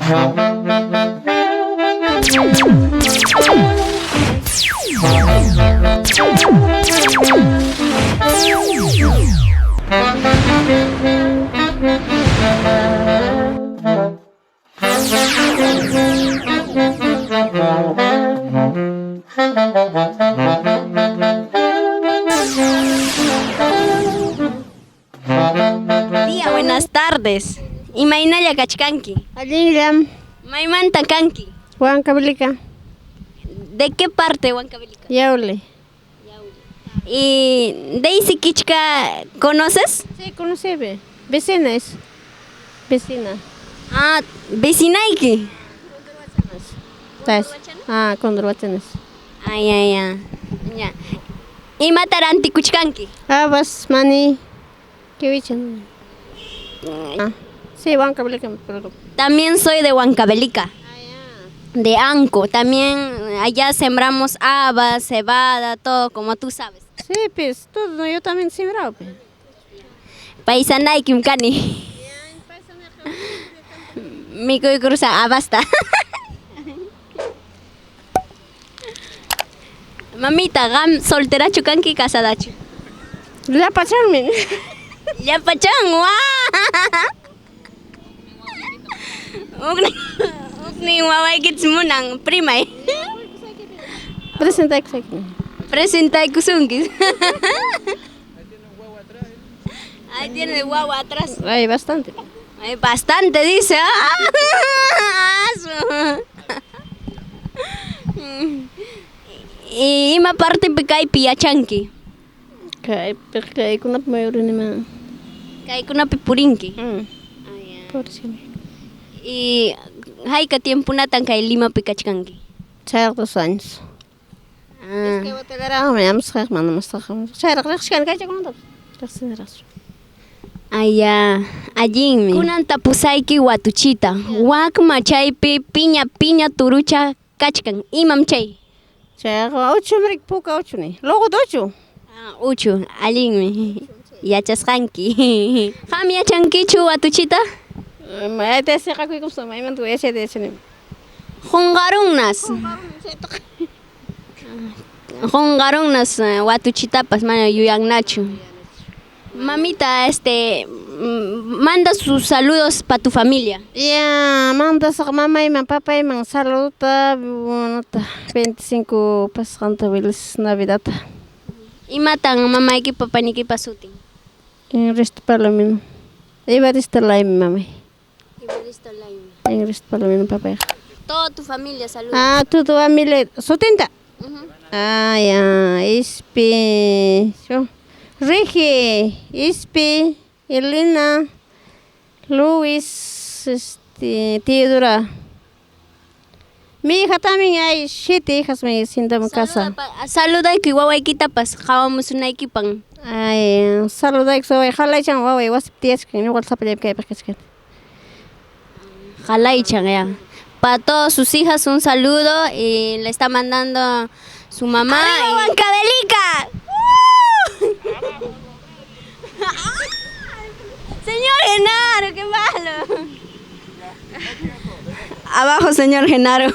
Tía, buenas tardes. Imaynalla kachkanki? Allinllam. Maymanta kanki? Huancavelica. ¿De qué parte Huancavelica? Yauli. ¿Y Daisy Kichka conoces? Sí, conocí. Vecina es. Vecina. Ah, vecinayki. Tas. Ah, Condorhuachanas. Ay, ay, ay. Ya. Imata rantikuchkanki? Habas, mani, kiwicha. Ah, sí, Huancavelica, pero... También soy de Huancavelica. De Anco. También allá sembramos habas, cebada, todo, como tú sabes. Sí, pues, todo, yo también sembrado. Pues. Paisanaykim kani. Mikuykurusaq habasta. Mamita, qam solterachu kanki casadachu? Llapachanmi. Llapachan, wa. Huknin wawaykitas munan, primay. Presentaykusayki. Presentaykusunki. Ahí tiene el guagua atrás. Hay bastante. Hay bastante, dice. ¡Ah! Y ima partepi kaypi yachanki? Kaypi kaykunapi mayurinima. Kaykunapi purinki. Purisimi. Y hayka tiempunatan kay Limapi kachkanki? Chayraq 2 años. Ah. Iskay watalaraqmi amasqayqa mana masqayqa. Chayraq riqsishkani kaychakunamantapas. Riqsiniraqchu. Aya, allinmi. Kunan tapusayki watuchita. Wak machaypi piña piña turucha kachkan. Imam chay? Chayqa uchu mrik puka uchu ni. Luquta uchu. Ah, uchu, allinmi. Yachasqanki. Qam yachankichu watuchita? Mayta siqakuykuspa maymanta yachayta yachani. Qunqarunnas. Qunqarunnas watuchitapas mana yuyannachu. Mamita, manda sus saludos pa tu familia. Ya, mandasaq mamayman, papayman saludota, bueno, 25 pasqanta feliz Navidad. Imatan mamayki papaynikipa sutin? Evaristo Palomino. Evaristo Laime, mamay. Evaristo Laime. Evaristo Palomino, papayqa. Toda tu familia saluda. Ah, tu familia, sutinta. Ah, ya, Ispi, yo. Rigi, Ispi, Elena, Luis, Teodora. Mi hija también hay 7 hijas me siento en casa. Saludayki wawaykitapas qawamusunaykipan. Ay, saludayki waway halaychan waway wasipi tiyachkan ñuqa sapallaypi kaypaq kachkan. Halaychan ya. Para todas sus hijas un saludo y le está mandando su mamá. ¡Arriba Huancavelica! Señor Genaro, qué malo. Abajo, señor Genaro.